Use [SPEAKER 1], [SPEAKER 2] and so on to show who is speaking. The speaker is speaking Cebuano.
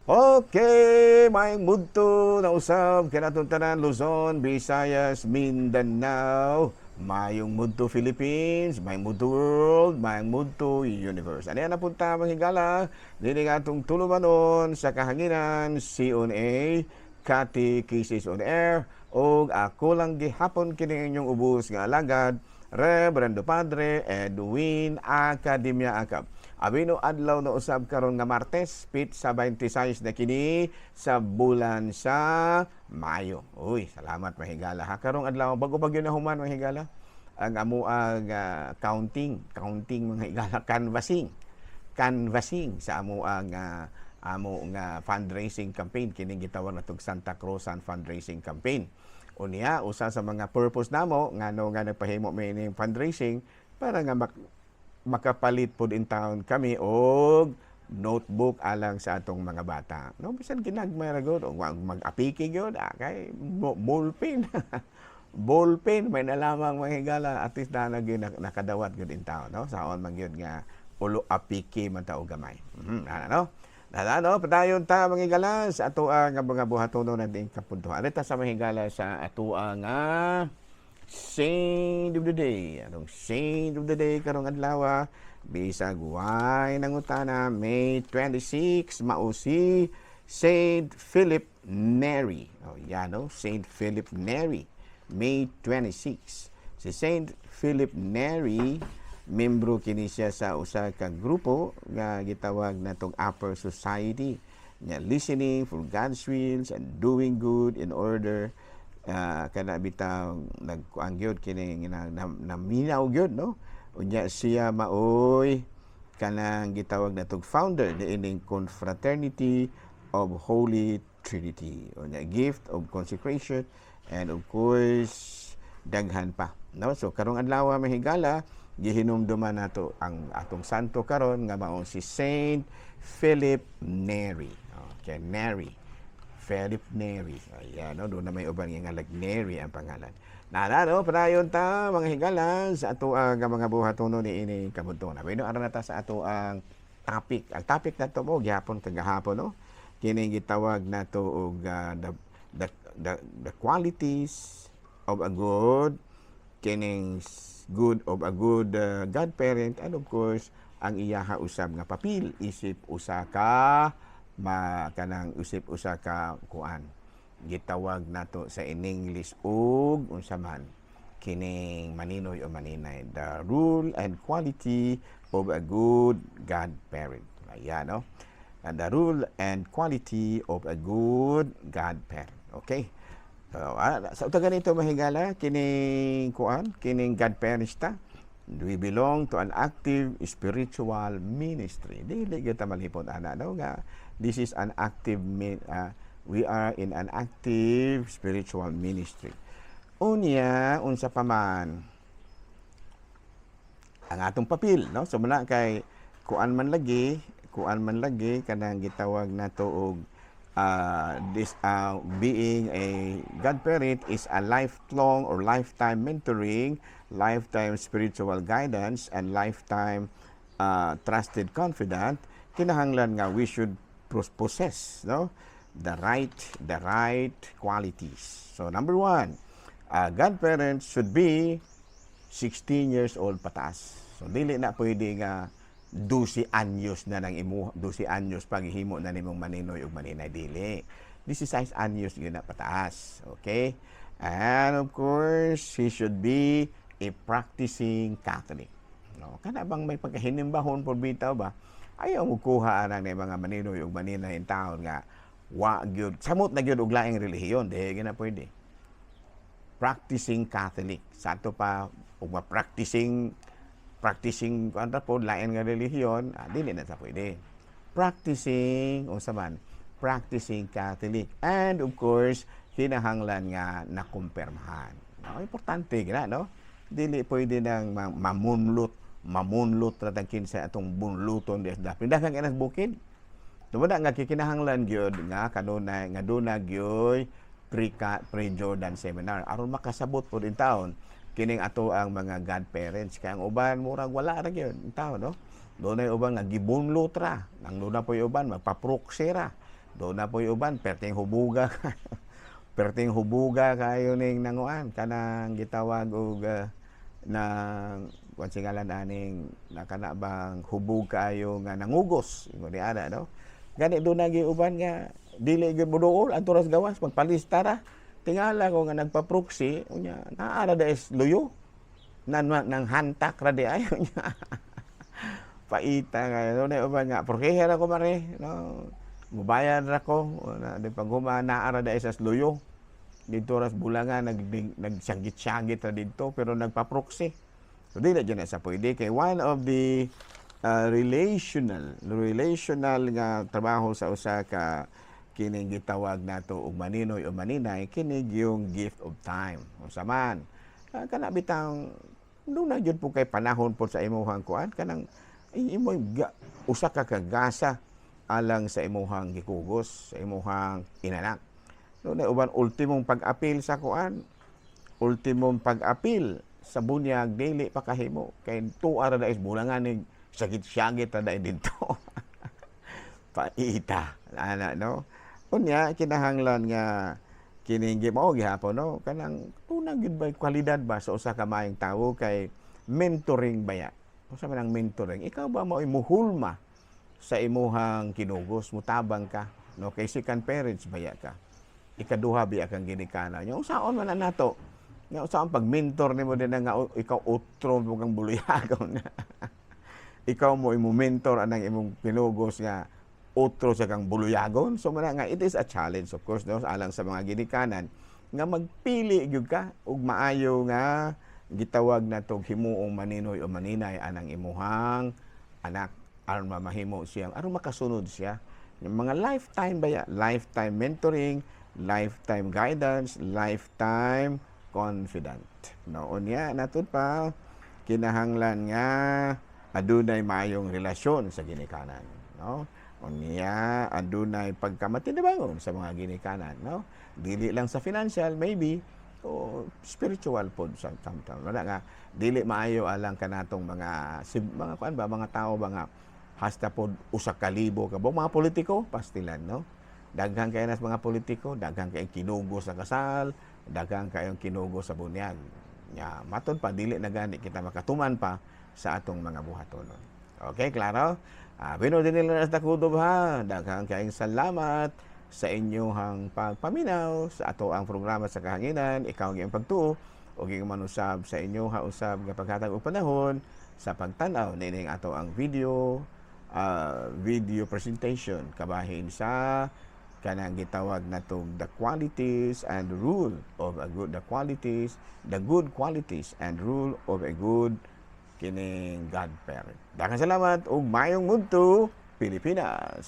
[SPEAKER 1] Okay, maayong budto na usab kanatong tanan, Luzon, Visayas, Mindanao, maayong budto Philippines, maayong budto world, maayong budto universe. Ano yan napunta, mga higala? Dili nga atong tulumanon sa kahanginan, CONA, Catechesis on Air, og ako lang gihapon kini inyong ubos nga alagad, Reverendo Padre Edwin Academia Acab. Abino adlaw na usab karon nga Martes, sa 26 na kini sa bulan sa Mayo. Uy, salamat, mahigala. Ha, karong adlaw bago pa gyud na human, mga higala, ang amuang counting, counting, mga higala, canvassing. Canvassing sa amuang amo nga fundraising campaign, kining gitawag natong Santa Cruzan fundraising campaign. Unya, usa sa mga purpose namo ngano nga nagpahimo mi ning fundraising para nga makapalit pod in town kami og notebook alang sa atong mga bata. No, bisan ginagmay ra gud og mag-apiki gyud, kay ballpen. Ballpen may na lamang, mga higala, at least na gyud nakadawat gyud in town, no? Saon man gyud nga ulo apiki man ta og gamay. Ana, no? Nana, no, padayon ta, mga higala, sa ato ang mga buhatonon natin kapuntuhan. Ano ta sa mga higala sa ato ang Saint of the Day. Anong Saint of the Day karong adlaw? Bisag way nangutana, May 26, mao si Saint Philip Neri. Oh, yan, no? Saint Philip Neri, May 26. Si Saint Philip Neri, membro kini siya sa usa ka grupo nga gitawag natong Upper Society nga listening for God's wills and doing good in order, kana bitaw nagkuan gyud kini na, naminaw gyud, no? Unya siya maoy kanang gitawag natong founder niining Confraternity of Holy Trinity. Unya gift of consecration and of course daghan pa, no? So karong adlaw, mahigala, gihinumduman nato ang atong santo karon nga mao si Saint Philip Neri. Okay, Neri. Philip Neri. Ayan, no? Doon na may uban nga like Neri ang pangalan. Nana, no? Padayon ta, mga higala, sa ato ang mga buhatonon ni ini kabunton. Bueno, aron na ta sa ato ang topic. Ang topic nato mo, gihapon kagahapon, no? Kini gitawag nato og the qualities of a good kining good of a good godparent and of course ang iyaha usab nga papel isip usa ka ma kanang isip usa ka kuan, gitawag nato sa in English og unsa man kining maninoy o maninay, the rule and quality of a good godparent. Ayan, no? And the rule and quality of a good godparent. Okay. So, sa uta ganito, mahigala, kining kuan, kining godparents ta, we belong to an active spiritual ministry. Dili gyud ta malipot ana, no, nga this is an active we are in an active spiritual ministry. Unya, unsa pa man ang atong papel, no? So muna kay kuan man lagi kanang gitawag nato og this being a godparent is a lifelong or lifetime mentoring, lifetime spiritual guidance, and lifetime trusted confidant. Kinahanglan nga we should possess, no, the right qualities. So number one, godparents should be 16 years old pataas. So dili na pwede nga 12 anyos na nang imo, 12 anyos paghihimo na nimong maninoy ug maninay, dili. 16 anyos gyud na pataas. Okay? And of course, he should be a practicing Catholic. No, kana bang may pagkahinimbahon por bitaw ba? Ayaw mo kuha ana ni mga maninoy ug maninay in taon nga wa gyud, samot na gyud og laing relihiyon, di gyud na pwede. Practicing Catholic. Sa ato pa ug ma-practicing practicing kuan ra pod lain nga relihiyon, dili na sa pwede. Practicing unsa man? Practicing Catholic. And of course, kinahanglan nga nakumpirmahan. No, importante gina, no? Dili pwede nang mamunlot, mamunlot ra tang kinsa atong bunluton di sa dapin. Daghang bukid. Tungod nga kikinahanglan gyud nga kanunay nga duna gyud pre-Jordan seminar aron makasabot pod in taon kining ato ang mga godparents, kay ang uban murag wala ra gyud in taon, no? Dunay uban nga gibunlot ra, nang duna poy uban magpa-proxy ra. Doon na po yung uban, perting hubuga. Perting hubuga kayo ning nanguan kanang gitawag og nang kuan singalan aning nakana bang hubog kaayo nga nangugos ingon ni ana, no? Gani doon na uban nga dili gyud moduol adto ra sa gawas, magpalista ra. Tingala ko nga nagpa-proxy, unya naa ra des luyo nan nang hantak ra di ay, unya paita kayo na uban nga porkehe ra ko mare, no, mubayad ra ko na di pag-huma naa ra sa luyo dito ras bulangan, nagsyagit-syagit ra didto pero nagpa-proxy. So dili jud na sa pwede kay one of the relational nga trabaho sa usa ka kining gitawag nato og maninoy o maninay, kini yung gift of time. Unsa man kana bitang duna jud po kay panahon po sa imuhang kuan, kanang imo usa ka kagasa alang sa imuhang gikugos, sa imuhang inanak. No, na uban ultimong pag-apil sa kuan, ultimong pag-apil sa bunyag dili pa kahimo kay tuwa ra is bulangan ni syagit-syagit ra dai didto. Paita ana, no? Unya kinahanglan nga kining mao gihapon, no, kanang tunang gyud ba kwalidad ba sa usa ka maayong tawo kay mentoring baya. Unsa man ang mentoring? Ikaw ba mao'y muhulma sa imuhang kinugos, mutabang ka, no, kay second parents baya ka, ikaduha biya kang ginikanan? Yung usaon man na nato nga usaon pag mentor nimo din nga ikaw otro mo kang buluyagon, ikaw mo imo mentor anang imong kinugos nga otro sa kang buluyagon. So man nga it is a challenge, of course, no, alang sa mga ginikanan nga magpili gyud ka og maayo nga gitawag natog himuong maninoy o maninay anang imuhang anak aron mamahimo siya, aron makasunod siya. Yung mga lifetime baya, lifetime mentoring, lifetime guidance, lifetime confidant, no? Unya natud pa, kinahanglan nga adunay maayong relasyon sa ginikanan, no? Unya adunay pagkamatinabangon sa mga ginikanan, no? Dili lang sa financial maybe o spiritual pod sometimes. Wala nga dili maayo alang kanatong mga kuan ba, mga tao ba nga hasta pod 1,000 ka buok mga politiko pastilan, no? Daghan kay nas mga politiko, daghan kay kinugo sa kasal, daghan kayong kinugo sa bunyag. Nya matud pa dili na gani kita makatuman pa sa atong mga buhatonon. Okay, klaro? Ah, din nila sa kutob ha. Daghang kayong salamat sa inyong pagpaminaw sa ato ang programa sa kahanginan, ikaw ang iyong pagtuo ug iyong manusab sa inyong hausab nga paghatag og panahon sa pagtan-aw niining ato ang video presentation kabahin sa kanang gitawag natong the qualities and rule of a good the qualities the good qualities and rule of a good kining godparent. Daghang salamat ug maayong mudto, Pilipinas.